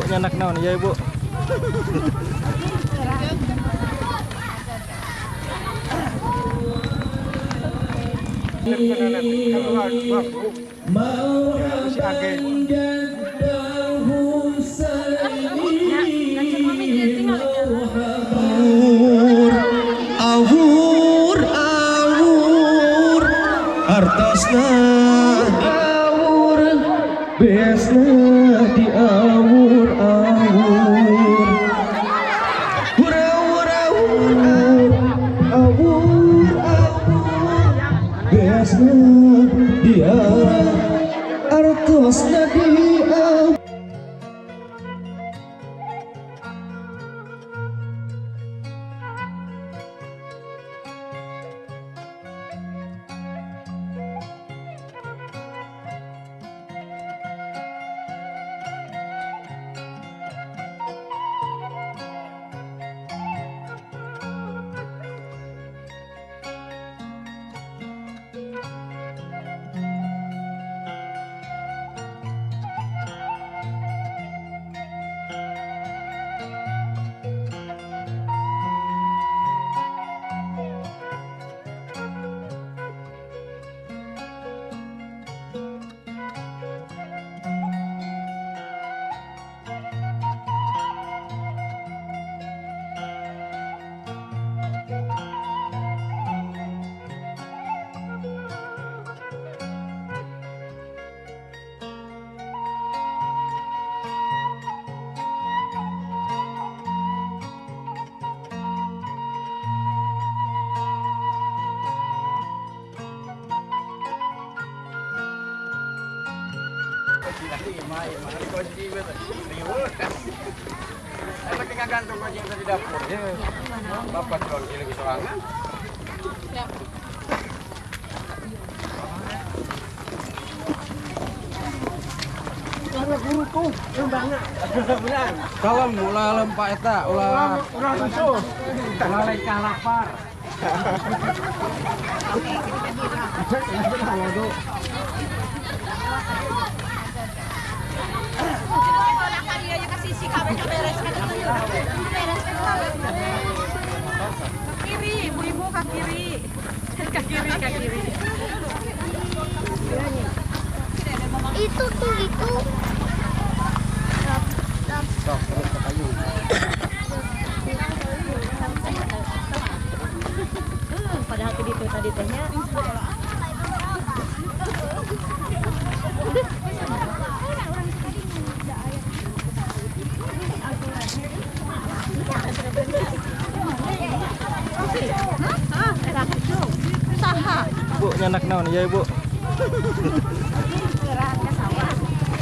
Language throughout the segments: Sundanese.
nyanak naon ya Ibu? Awur awur artosna awur besna di awur awur awur awur awur awur besna di artosna di awur. Gantung kucing di dapur. Bapak jual lagi sorangan. Kalem ulah lem Pak eta, ulah ulah susu. Ulah lengkah lapar. Kiri, ibu-ibu ke kiri. Ke kiri, ke kiri. Itu tuh itu. Padahal ke itu tadi tehnya. Bu nyanak naon ya Ibu? Nah, lihat ke sana, lihat ke sana,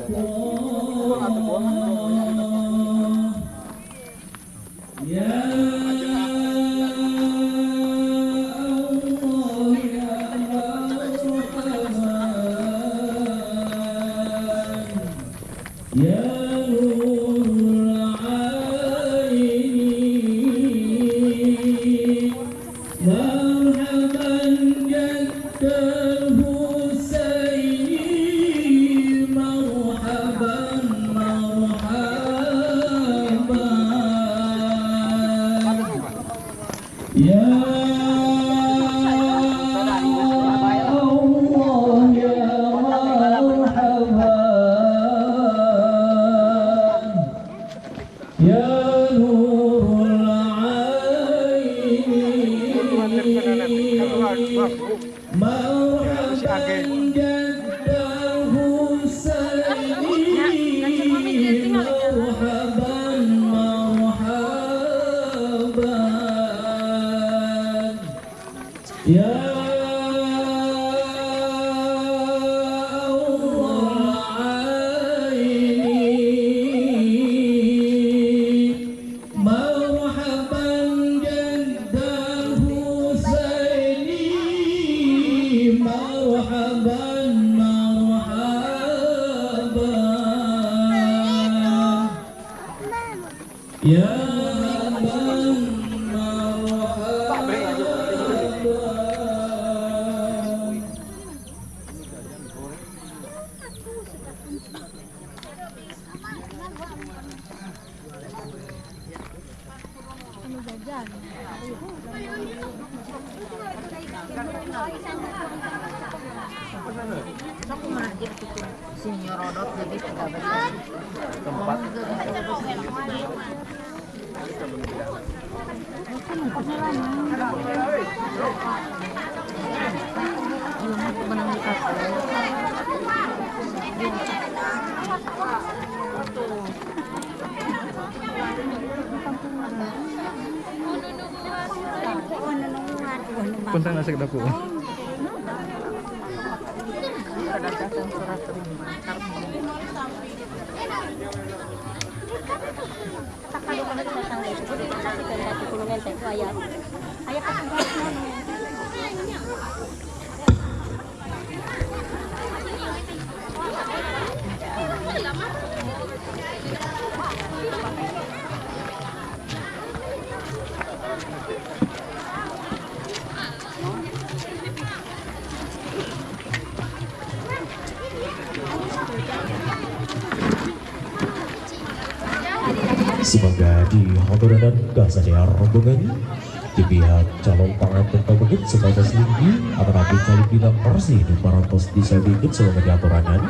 Thank you. Ya nurul aini, marhaban jaddal Husaini, marhaban marhaban. Ya Allah ya marhaban, ya nurul aini, marhaban jaddal Husaini, marhaban marhaban. Ya Allah aini, marhaban jaddal Husaini, marhaban marhaban. Ya marhaban marhaban. Tempat. Punten nasi dapur. Semoga di hadirin dan rombongan di pihak calon panganten pamengkut sebatas linggi atau rapi calon bilang persi di parantos desa bingkut semoga diaturanan.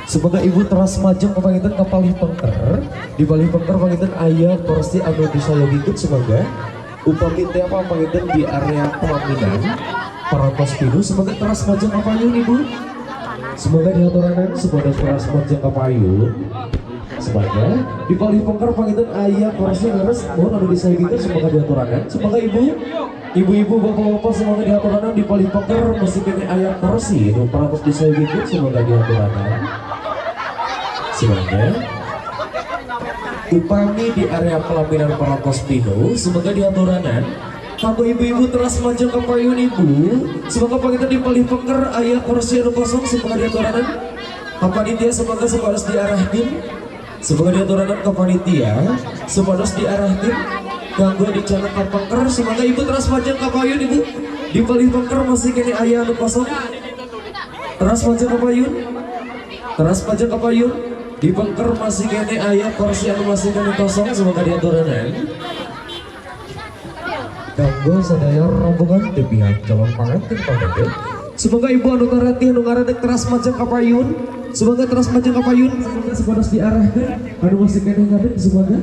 Semoga ibu teras majeng panginten ke palih pengker, di palih pengker panginten aya porsi anu disayogikeun semoga upami teh apa panginten di area pelaminan parantos pilu semoga teras majeng kapayun ibu. Semoga diaturanan semoga teras majeng kapayun. Semoga di palih pengker panginten aya kursi leres mohon anu disayogikeun semoga diaturanan. Semoga ibu, ibu-ibu, bapak-bapak semoga diaturanan di palih pengker mesti kene aya kursi nu parantos disayogikeun semoga diaturanan. Semoga upami di area pelaminan parantos pinu semoga diaturanan. Kanggo ibu-ibu teras maju ke payun ibu, semoga panginten di palih pengker aya kursi anu kosong semoga diaturanan. Panitia semoga sepados diarahkeun. Semoga diaturanan ke panitia, sepados diarahkeun kanggo dicanak ka pengker. Semoga ibu teras maju ka payun ibu. Di palih pengker masih kene aya anu kosong. Teras maju ka payun. Teras maju ka payun. Di pengker masih kene aya kursi anu masih kene kosong semoga diaturanan. Kanggo sadaya rombongan di pihak calon panganten pamengkut. Semoga ibu anu taratih anu ngaradek teras maju ka payun. Semoga teras maju ka payun, semoga sepados diarahkeun anu masih kene ngadeg semoga.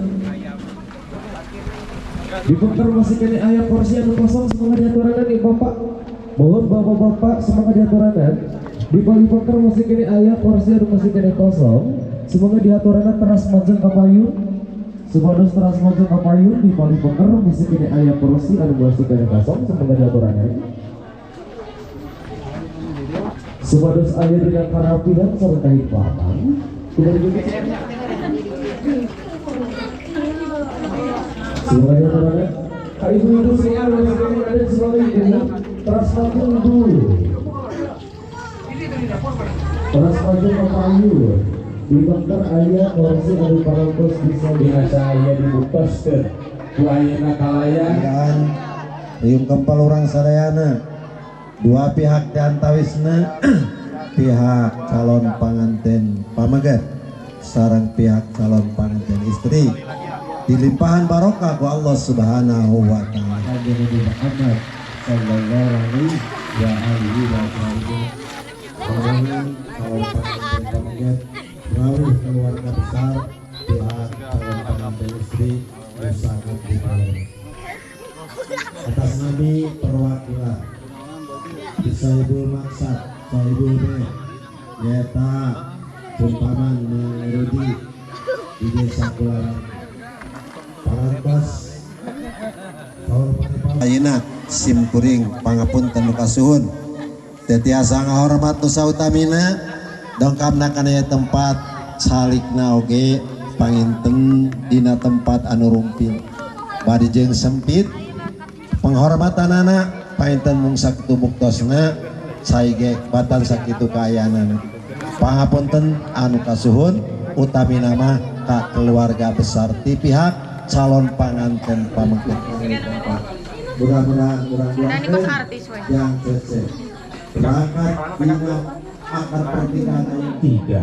Di pengker masih kene aya kursi anu kosong semoga diaturanan ibu bapak. Mohon bapak-bapak semoga diaturanan. Di palih pengker masih kene aya kursi anu masih kene kosong. Semoga diaturanan teras maju ka payun. Sepados teras maju ka payun di palih pengker masih kene aya kursi anu masih kene kosong semoga diaturanan. Supados aya dina karapihan sarta hikmatan. Semoga diaturanan. Ka ibu-ibu semua masih kene ada semoga ibu teras maju ibu. Teras maju ka payun. Di dokter aya kursi anu parantos bisa Dirasa aya dibuktoskeun ku ayeuna kalayan. Dan riung kempel urang sadayana dua pihak di antawisna, pihak calon panganten pameget sareng pihak calon panganten istri, dilimpahan barokah ku Allah Subhanahu wa Ta'ala. Kanjeng Nabi Muhammad sallallahu alaihi wa alihi wasallam. Calon panganten pameget rawuh keluarga besar pihak calon pengantin istri sangat dipaling atas nami perwakilan di Sohibul Maksad, Sohibul Bait, nyaeta Paman Mang Rudi di Desa Kularan parantos. Ayeuna sim kuring pangapunten nu kasuhun, teu tiasa ngahormat nu sautamina, dongkapna kana ieu tempat, salikna oge panginten dina tempat anu rumpil bari jeung sempit. Penghormatanana panginten mung sakitu buktosna, saige batan sakitu kaayaanana. Pangapunten anu kasuhun, utamina mah ka keluarga besar ti pihak calon panganten pameget. Mudah-mudahan urang Nah, ini kos artis we. yang cece berangkat dina akad pernikahan ayeuna. Tiga.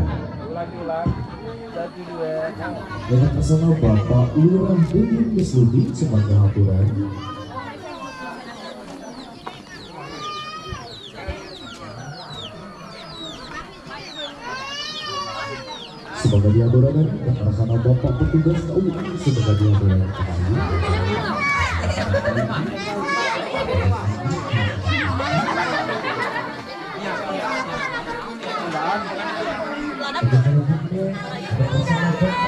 Dengan bersama Bapak Lurah Budi Kusudi sebagai aturan. Sebagai diaturakan bersama Bapak petugas KUA sebagai diaturan kembali. Selanjutnya bersama Bapak Lurah bersama Bapak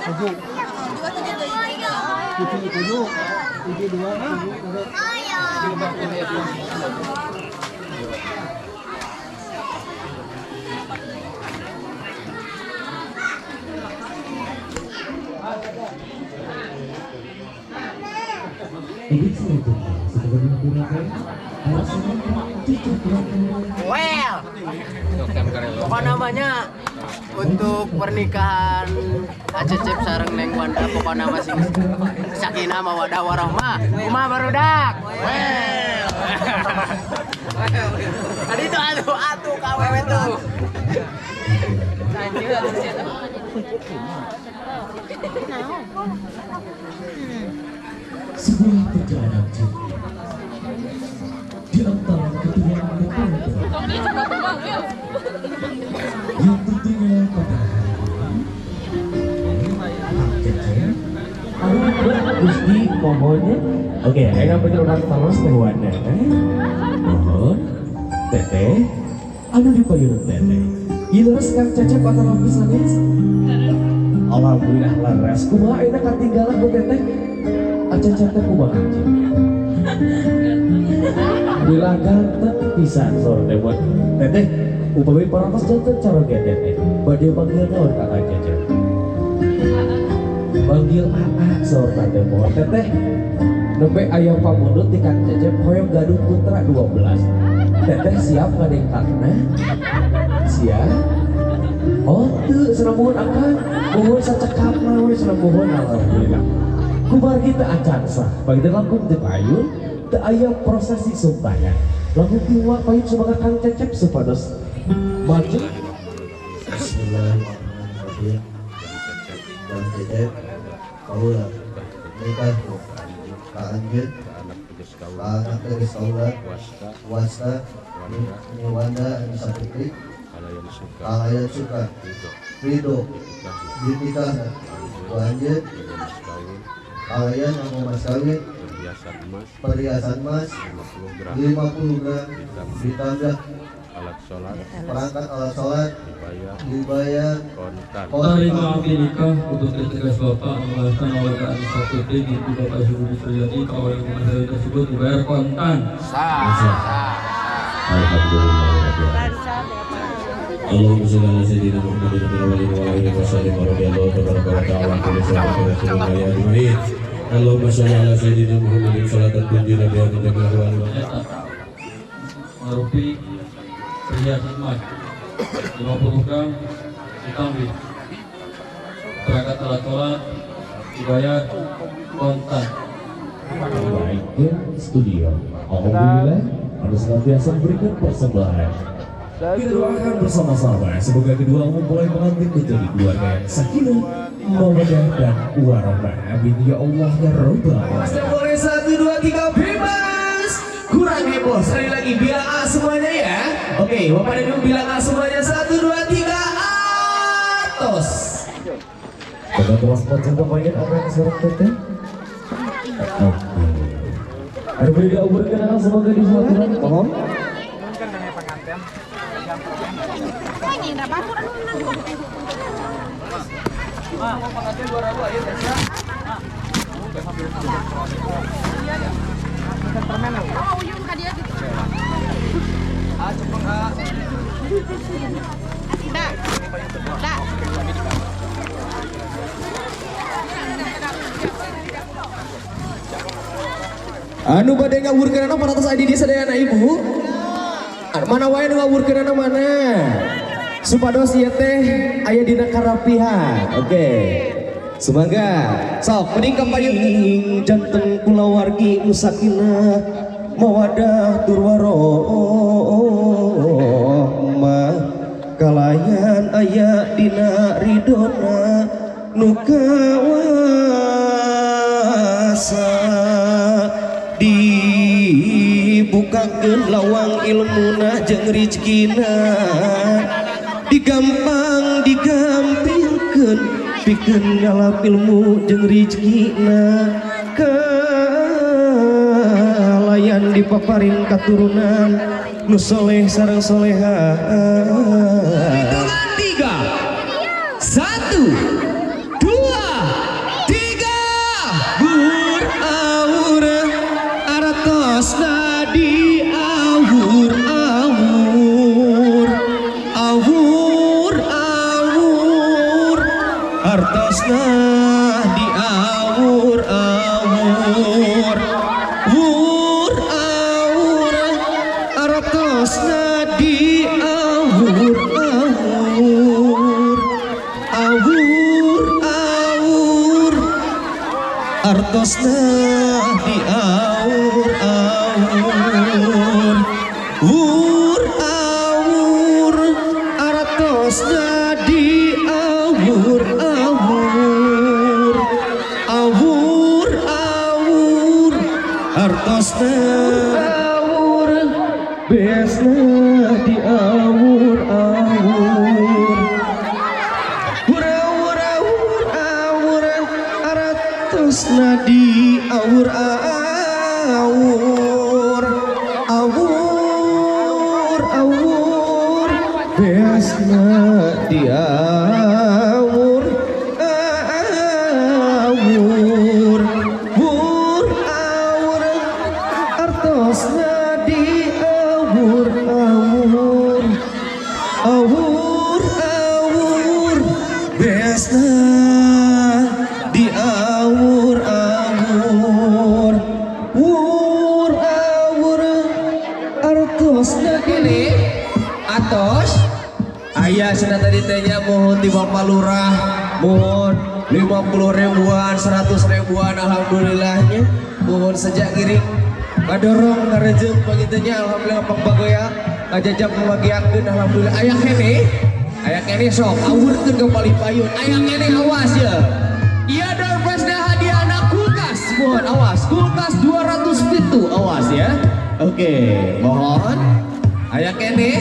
Tujuh. Tujuh, tujuh, tujuh, dua, tujuh, tujuh. Ini selanjutnya sebagai diaturakan bersama cucu Well, pokok namanya untuk pernikahan Acecep sareng Neng Wanda, pokokna masing sakinah mawadah warahmah. Kumaha, barudak? Well. Tadi itu atuh atuh KWW tuh. Anjir atuh sia teh. Sebuah perjalanan cinta di antara kedua mempelai yang tentunya pada hari ini Kang Cecep anu Gusti mohonnya. Oke, ayo panggil urang taros Teh Wanda. Mohon Teteh anu dipanggil Teteh. Ieu leres Kang Cecep atau sanes? Alhamdulillah leres. Kumaha ayeuna katinggalan ku Teteh? Cecep teh kumaha anjing? Alhamdulillah ganteng pisan sore teh buat Teteh. Upami parantos janten caroge Teteh, bade panggil naon ka Kang Cecep? Panggil AA saur teh. Mohon Teteh, nembe aya pamundut ti Kang Cecep hoyong gaduh putra 12, Teteh siap ngadengkakna? Siap? Oh teu, senang muhun akang, muhun sacekapna we, senang muhun. Alhamdulillah kubar kita acan sah bagi langkung teu payun, teu aya prosesi sumbangan, langkung tiwa payun sebagai Kang Cecep supados maju. Bismillahirrahmanirrahim. Kang Cecep kaula nikah ka anjeun, ka anak tegas kaula wasta Ni Wanda Anissa Putri, kalayan suka ridho dinikah ku anjeun, kalayan nganggo mas kawin perhiasan emas 50 gram ditambah perangkat alat sholat, dibayar kontan. Tarima abdi nikah untuk tegas bapak mengalahkan oleh Kak Anissa Putri binti Bapak Zuhudi Suryadi kawal yang memadai tersebut dibayar kontan. Sah. Sah. Alhamdulillah. Allahumma sholli ala sayyidina Muhammadin wa ala alihi wa sahbihi wa radhiyallahu tabaraka wa ta'ala an kulli sahabatin rasulillah ajma'in. Allahumma sholli ala sayyidina Muhammadin salatan tunjina biha min jami'il ahwali wal Eta Marupi. Perhiasan emas 50 gram ditambih. Perangkat alat sholat dibayar kontan. Baik ya, studio. Alhamdulillah, anda senantiasa memberikan persembahan. Kita doakan bersama-sama semoga kedua mempelai pengantin menjadi keluarga yang sakinah, mawaddah dan warahmah. Amin ya Allah ya Rabbal alamin. Boleh 1, 2, 3 bebas. Kurang heboh sekali lagi bilang A semuanya ya. Oke, Bapak dan Ibu bilang A semuanya 1, 2, 3 atos. Dengan telah semacam pemain orang seorang teteh. Oke. Ada beda umur kenangan semoga di suatu mohon. Anu bade ngawurkeunana parantos adi di sadayana ibu. Mana wae nu ngawurkeunana mana? Supados ieu teh aya dina karapihan. Oke. Semoga sok mending ka payun janten kulawargi nu sakinah mawadah tur warohmah kalayan aya dina ridona nu kawasa dibukakeun lawang ilmuna jeung rizkina digampang digampilkeun pikeun ngalap ilmu jeung rizkina kalayan dipaparin katurunan nu soleh sareng soleha. 3, 1, 2, 3. Gur aur artosna di awur awur awur awur artosna di awur awur wur awur artosna di awur awur awur awur artosna di awur awur wur awur artosna di awur awur awur awur artosna awur besna di awur awur wur awur awur awur artosna di awur awur awur awur besna di awur awur wur awur artosna di awur awur awur awur besna di awur awur wur awur artosna Ini atos ayah sudah tadi tanya mohon di Bapak Lurah mohon 50 ribuan 100 ribuan alhamdulillahnya mohon sejak ngiring kadorong karejeng pagitunya alhamdulillah pangbagoya kajajap membagiakeun alhamdulillah aya keneh sok awurkeun ke palih payun aya keneh awas ya iya door prize hadiahna kulkas mohon awas kulkas 200 pintu awas ya oke mohon aya keneh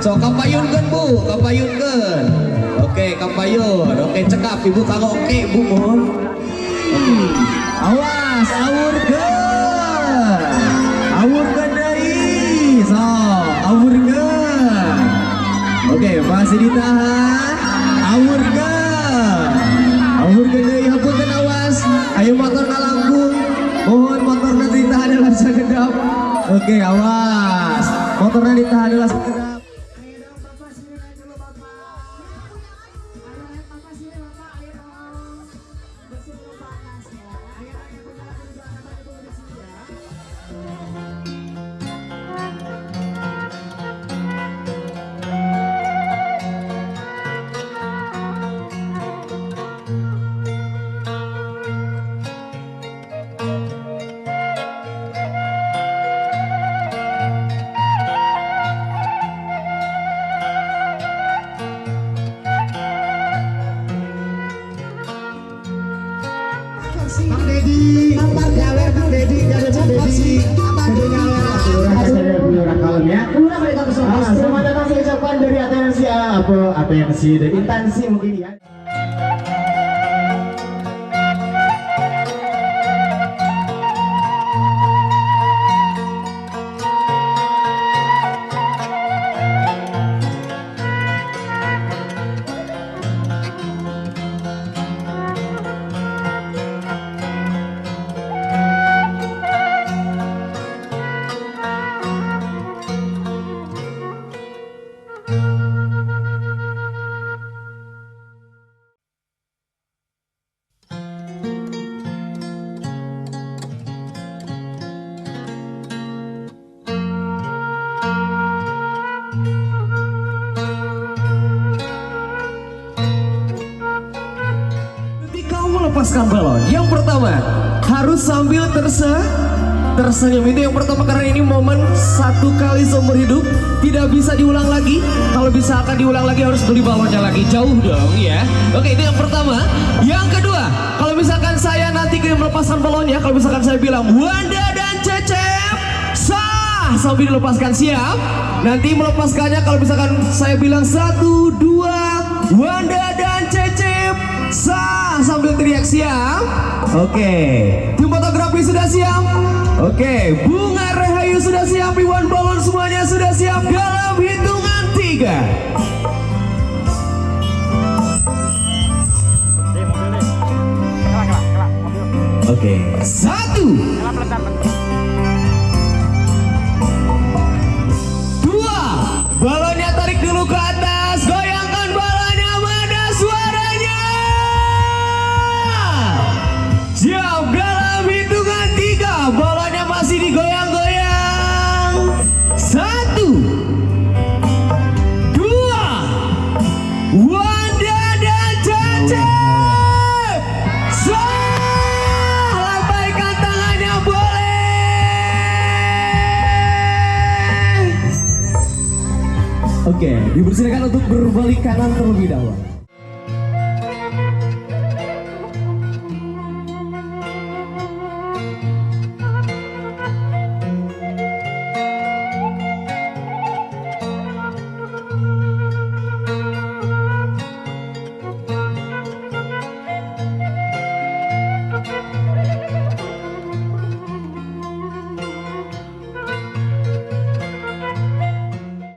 sok kapayunkeun Bu kapayunkeun oke kapayun oke cekap ibu kanggo oke Bu mohon oke awas awurkeun awurkeun deui sok awurkeun oke masih ditahan awurkeun awurkeun deui hapunten awas ayo motor ngalangkung mohon motorna ditahan heula sakedap oke awas motornya ditahan heula sakedap. Pensi deh, intansi mungkin ya. Melepaskan balon. Yang pertama harus sambil tersenyum. Itu yang pertama, karena ini momen satu kali seumur hidup, tidak bisa diulang lagi. Kalau bisa akan diulang lagi harus beli balonnya lagi, jauh dong ya. Oke, itu yang pertama. Yang kedua, kalau misalkan saya nanti melepaskan balonnya, kalau misalkan saya bilang Wanda dan Cecep sah sambil dilepaskan, siap. Nanti melepaskannya kalau misalkan saya bilang 1, 2, Wanda dan Cecep sah sambil teriak, siap. Oke, tim fotografi sudah siap. Oke, Bunga Rahayu sudah siap, Iwan Balon semuanya sudah siap dalam hitungan 3. Oke, 1, 2, balonnya tarik dulu ke atas, goyangkan balonnya, mana suaranya? Siap dalam hitungan 3, balonnya masih digoyang-goyang. 1, 2, Wanda dan Cecep sah, lambaikan tangannya boleh. Oke, dipersilakan untuk berbalik kanan terlebih dahulu.